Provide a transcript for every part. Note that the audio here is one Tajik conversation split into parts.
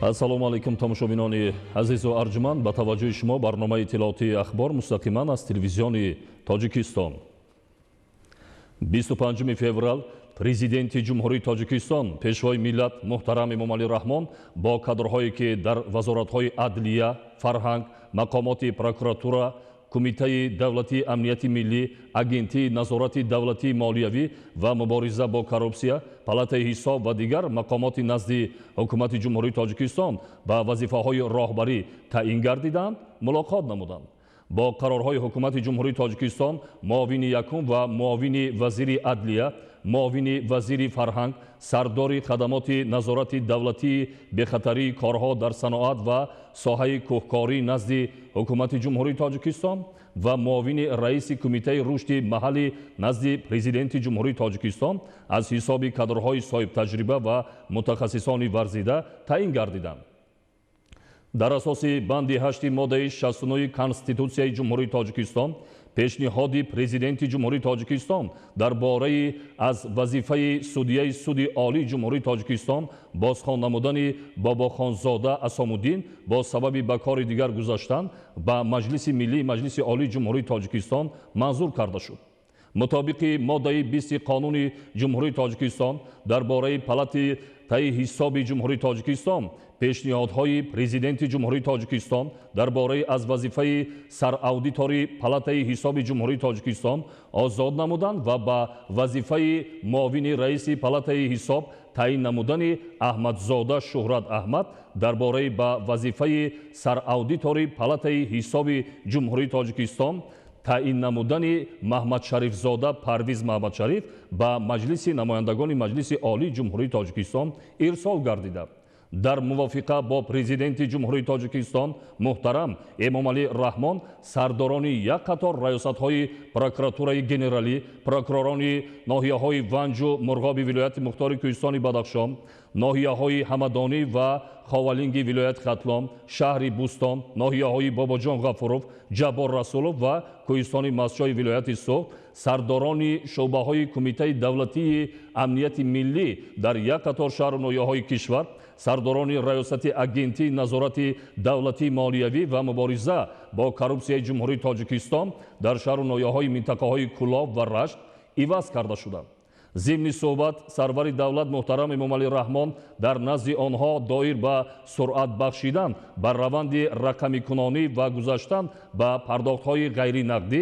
Ассалому алайкум, тамошобинони азизу арҷуманд. Ба таваҷҷӯҳи шумо барномаи иттилоотии «Ахбор» мустақиман аз Телевизиони Тоҷикистон. 25 феврал Президенти Ҷумҳурии Тоҷикистон, Пешвои миллат муҳтарам Эмомалӣ Раҳмон бо кадрҳое, ки дар вазоратҳои адлия, фарҳанг, мақомоти прокуратура, Кумитаи давлатии амнияти миллӣ, Агентии назорати давлатии молиявӣ ва мубориза бо коррупсия, Палатаи ҳисоб ва дигар мақомоти назди Ҳукумати Ҷумҳурии Тоҷикистон ба вазифаҳои роҳбарӣ таъин гардиданд, мулоқот намуданд. Бо қарорҳои Ҳукумати Ҷумҳурии Тоҷикистон муовини якум ва муовини вазири адлия, муовини вазири фарҳанг, сардори хадамоти назорати давлатии бехатарии корҳо дар саноат ва соҳаи кӯҳкорӣ назди Ҳукумати Ҷумҳурии Тоҷикистон ва муовини раиси Кумитаи рушди маҳаллӣ назди Президенти Ҷумҳурии Тоҷикистон аз ҳисоби кадрҳои соҳибтаҷриба ва мутахассисони варзида таъин гардиданд. Дар асоси банди 8 моддаи 69 Конститутсияи Ҷумҳурии Тоҷикистон пешниҳоди Президенти Ҷумҳурии Тоҷикистон дар бораи аз вазифаи судияи Суди Олии Ҷумҳурии Тоҷикистон бозхон намудани Бобохонзода Асомуддин бо сабаби ба кори дигар гузаштан ба Маҷлиси Миллии Маҷлиси Олии Ҷумҳурии Тоҷикистон манзур карда шуд. Мутобиқи моддаи 20 Қонуни Ҷумҳурии Тоҷикистон дар бораи Палатаи ҳисоби Ҷумҳурии Тоҷикистон пешниҳодҳои Президенти Ҷумҳурии Тоҷикистон дар бораи аз вазифаи сараудитори Палатаи ҳисоби Ҷумҳурии Тоҷикистон озод намудан ва ба вазифаи муовини раиси Палатаи ҳисоб таъин намудани Аҳмадзода Шуҳрат Аҳмад, дар бораи ба вазифаи сараудитори Палатаи ҳисоби Ҷумҳурии Тоҷикистон таъин намудани Маҳмадшарифзода Парвиз Маҳмадшариф ба Маҷлиси намояндагони Маҷлиси Олии Ҷумҳурии Тоҷикистон ирсол гардида. Дар мувофиқа бо Президенти Ҷумҳурии Тоҷикистон муҳтарам Эмомалӣ Раҳмон сардорони як қатор раёсатҳои Прокуратураи генералӣ, прокуророни ноҳияҳои Ванҷу Мурғоби вилояти мухтори Кӯҳистони Бадахшон, ноҳияҳои Ҳамадонӣ ва Ховалинги вилояти Хатлон, шаҳри Бӯстон, ноҳияҳои Бобоҷон Ғафуров, Ҷаббор Расулов ва Кӯҳистони Мастчои вилояти Суғд, сардорони шӯъбаҳои Кумитаи давлатии амнияти миллӣ дар як қатор шаҳру ноҳияҳои кишвар, сардорони раёсати Агентии назорати давлатии молиявӣ ва мубориза бо коррупсияи Ҷумҳурии Тоҷикистон дар шаҳру ноҳияҳои минтақаҳои Кӯлоб ва Рашт иваз карда шуданд. Зимни суҳбат сарвари давлат муҳтарам Эмомалӣ Раҳмон дар назди онҳо доир ба суръат бахшидан ба раванди рақамикунонӣ ва гузаштан ба пардохтҳои ғайринақдӣ,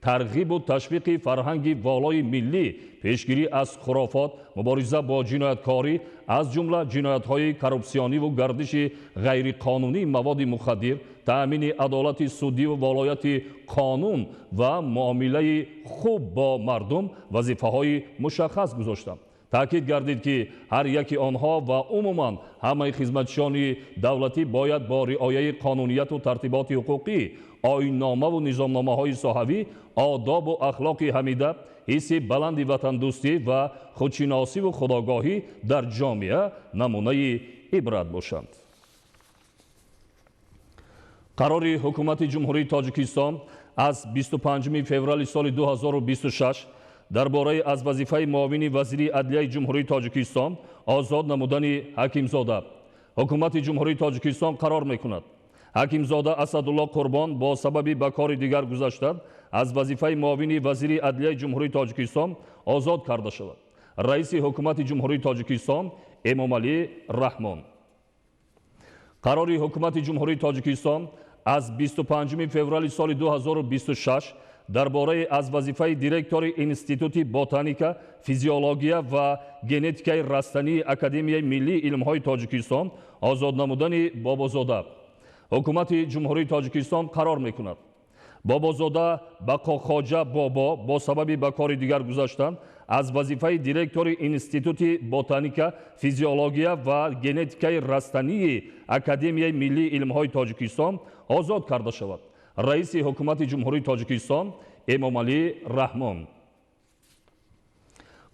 тарғибу ташвиқи фарҳанги волои миллӣ, пешгирӣ аз хурофот, мубориза бо ҷинояткорӣ, аз ҷумла ҷиноятҳои коррупсиониву гардиши ғайриқонунии маводи мухаддир, таъмини адолати судиву волояти қонун ва муомилаи хуб бо мардум вазифаҳои мушаххас гузоштанд. Таъкид гардид, ки ҳар яки онҳо ва умуман ҳамаи хизматчиёни давлатӣ бояд бо риояи қонунияту тартиботи ҳуқуқӣ, оинномаву низомномаҳои соҳавӣ, одобу ахлоқи ҳамида, ҳисси баланди ватандӯстӣ ва худшиносиву худогоҳӣ дар ҷомеа намунаи ибрат бошанд. Қарори Ҳукумати Ҷумҳурии Тоҷикистон аз 25 феврали соли 2026 дар бораи аз вазифаи муовини вазири адлияи Ҷумҳурии Тоҷикистон озод намудани Ҳакимзода. Ҳукумати Ҷумҳурии Тоҷикистон қарор мекунад: Ҳакимзода Асадулло Қурбон бо сабаби ба кори дигар гузаштан аз вазифаи муовини вазири адлияи Ҷумҳурии Тоҷикистон озод карда шавад. Раиси Ҳукумати Ҷумҳурии Тоҷикистон Эмомалӣ Раҳмон. Қарори Ҳукумати Ҷумҳурии Тоҷикистон аз 25 феврали соли 2026 дар бораи аз вазифаи директори Институти ботаника, физиология ва генетикаи растании Академияи миллии илмҳои Тоҷикистон озод намудани Бобозода. Ҳукумати Ҷумҳурии Тоҷикистон қарор мекунад: Бобозода Бақохоҷа Бобо бо сабаби ба кори дигар гузаштан аз вазифаи директори Институти ботаника, физиология ва генетикаи растании Академияи миллии илмҳои Тоҷикистон озод карда шавад. Раиси Ҳукумати Ҷумҳурии Тоҷикистон Эмомалӣ Раҳмон.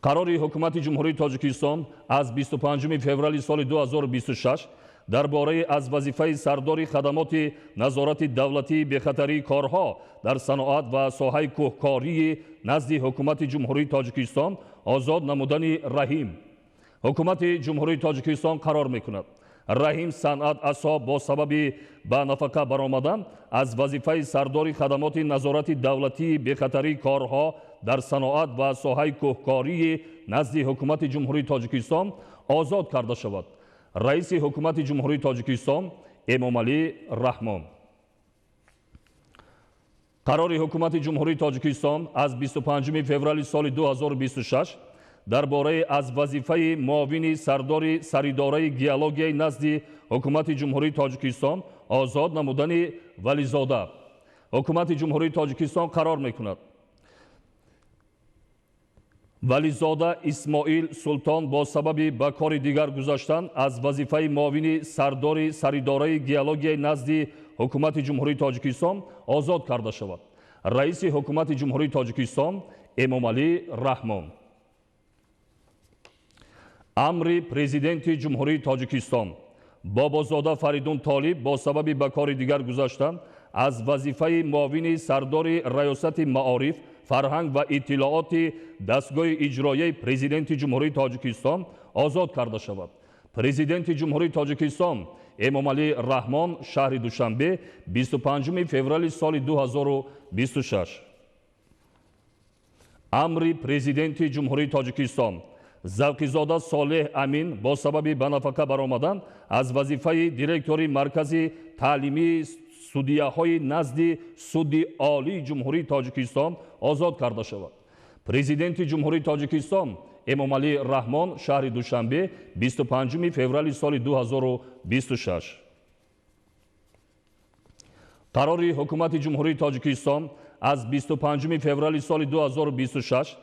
Қарори Ҳукумати Ҷумҳурии Тоҷикистон аз 25 феврали соли 2026 дар бораи аз вазифаи сардори хадамоти назорати давлатии бехатарии корҳо дар саноат ва соҳаи кӯҳкории назди Ҳукумати Ҷумҳурии Тоҷикистон озод намудани Раҳим. Ҳукумати Ҷумҳурии Тоҷикистон қарор мекунад: Раҳим Санъат Асо бо сабаби ба нафақа баромадан аз вазифаи сардори хадамоти назорати давлатии бехатарии корҳо дар саноат ва соҳаи кӯҳкории назди Ҳукумати Ҷумҳурии Тоҷикистон озод карда шавад. Раиси Ҳукумати Ҷумҳурии Тоҷикистон Эмомалӣ Раҳмон. Қарори Ҳукумати Ҷумҳурии Тоҷикистон аз 25 феврали соли 2026 дар бораи аз вазифаи муовини сардори саридораи геологияи назди Ҳукумати Ҷумҳурии Тоҷикистон озод намудани Вализода. Ҳукумати Ҷумҳурии Тоҷикистон қарор мекунад: Вализода Исмоил Султон бо сабаби ба кори дигар гузаштан аз вазифаи муовини сардори саридораи геологияи назди Ҳукумати Ҷумҳурии Тоҷикистон озод карда шавад. Раиси Ҳукумати Ҷумҳурии Тоҷикистон Эмомалӣ Раҳмон. Амри Президенти Ҷумҳурии Тоҷикистон: Бобозода Фаридун Толиб бо сабаби ба кори дигар гузаштан аз вазифаи муовини сардори Раёсати маориф, фарҳанг ва иттилооти дастгоҳи иҷроияи Президенти Ҷумҳурии Тоҷикистон озод карда шавад. Президенти Ҷумҳурии Тоҷикистон Эмомалӣ Раҳмон, шаҳри Душанбе, 25 феврали соли 2026. Амри Президенти Ҷумҳурии Тоҷикистон: Завқизода Солеҳ Амин бо сабаби ба нафақа баромадан аз вазифаи директори Маркази таълимии судияҳои назди Суди Олии Ҷумҳурии Тоҷикистон озод карда шавад. Президенти Ҷумҳурии Тоҷикистон Эмомалӣ Раҳмон, шаҳри Душанбе, 25 феврали соли 2026. Қарори Ҳукумати Ҷумҳурии Тоҷикистон аз 25 феврали соли 2026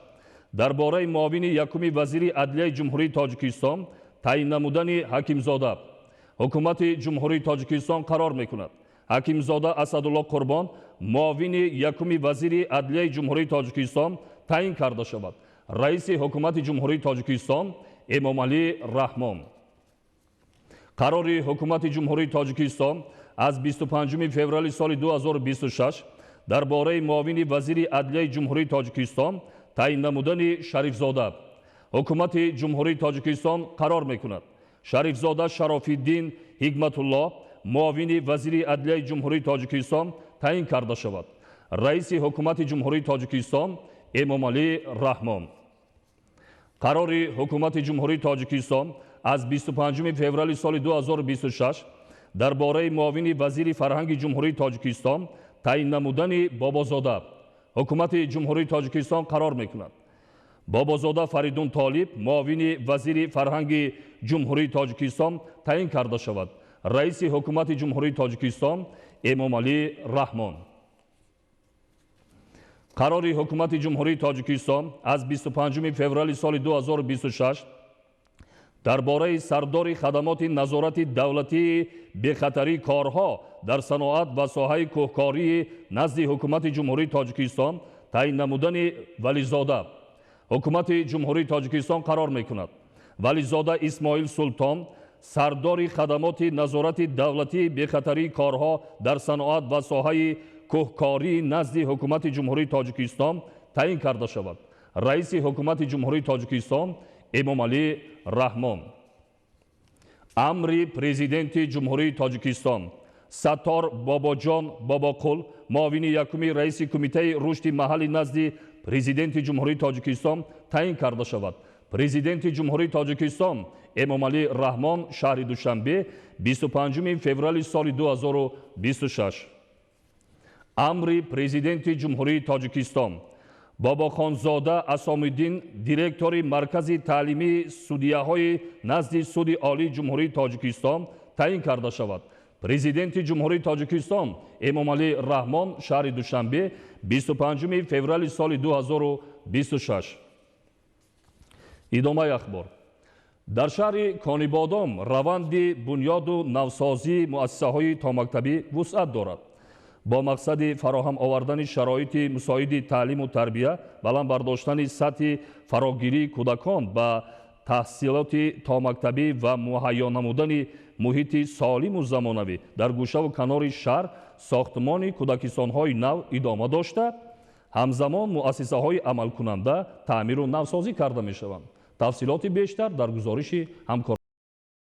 дар бораи муовини якуми вазири адлияи Ҷумҳурии Тоҷикистон таъин намудани Ҳакимзода. Ҳукумати Ҷумҳурии Тоҷикистон қарор мекунад: Ҳакимзода Асадулло Қурбон муовини якуми вазири адлияи Ҷумҳурии Тоҷикистон таъин карда шавад. Раиси Ҳукумати Ҷумҳурии Тоҷикистон Эмомалӣ Раҳмон. Қарори Ҳукумати Ҷумҳурии Тоҷикистон аз 25 феврали соли 2026 дар бораи муовини вазири адлияи Ҷумҳурии Тоҷикистон таъин намудани Шарифзода. Ҳукумати Ҷумҳурии Тоҷикистон қарор мекунад: Шарифзода Шарофиддин Ҳикматулло муовини вазири адлияи Ҷумҳурии Тоҷикистон таъин карда шавад. Раиси Ҳукумати Ҷумҳурии Тоҷикистон Эмомалӣ Раҳмон. Қарори Ҳукумати Ҷумҳурии Тоҷикистон аз 25 феврали соли 2026 дар бораи муовини вазири фарҳанги Ҷумҳурии Тоҷикистон таъин намудани Бобозода. Ҳукумати Ҷумҳурии Тоҷикистон қарор мекунад: Бобозода Фаридун Толиб муовини вазири фарҳанги Ҷумҳурии Тоҷикистон таъин карда шавад. Раиси Ҳукумати Ҷумҳурии Тоҷикистон Эмомалӣ Раҳмон. Қарори Ҳукумати Ҷумҳурии Тоҷикистон аз 25 феврали соли 2026 дар бораи сардори хадамоти назорати давлатии бехатарии корҳо дар саноат ва соҳаи кӯҳкории назди Ҳукумати Ҷумҳурии Тоҷикистон таъин намудани Вализода. Ҳукумати Ҷумҳурии Тоҷикистон қарор мекунад: Вализода Исмоил Султон сардори хадамоти назорати давлатии бехатарии корҳо дар саноат ва соҳаи кӯҳкории назди Ҳукумати Ҷумҳурии Тоҷикистон таъин карда шавад. Раиси Ҳукумати Ҷумҳурии Тоҷикистон Эмомалӣ Раҳмон. Амри Президенти Ҷумҳурии Тоҷикистон: Саттор Бобоҷон Бобоқул муовини якуми раиси Кумитаи рушди маҳалли назди Президенти Ҷумҳурии Тоҷикистон таъин карда шавад. Президенти Ҷумҳурии Тоҷикистон Эмомалӣ Раҳмон, шаҳри Душанбе, 25 феврали соли 2026. Амри Президенти Ҷумҳурии Тоҷикистон: Бобохонзода Асомиддин директори Маркази таълимии судияҳои назди Суди Олии Ҷумҳурии Тоҷикистон таъин карда шавад. Президенти Ҷумҳурии Тоҷикистон Эмомалӣ Раҳмон, шаҳри Душанбе, 25 феврали соли 2026. Идомаи ахбор. Дар шаҳри Конибодом раванди бунёду навсозии муассисаҳои томактабӣ вусъат дорад. Бо мақсади фароҳам овардани шароити мусоиди таълиму тарбия, баланд бардоштани сатҳи фарогирии кӯдакон ба таҳсилоти томактабӣ ва муҳайё намудани муҳити солиму замонавӣ дар гӯшаву канори шаҳр сохтмони кӯдакистонҳои нав идома дошта, ҳамзамон муассисаҳои амалкунанда таъмиру навсозӣ карда мешаванд. Тафсилоти бештар дар гузориши ҳамкор.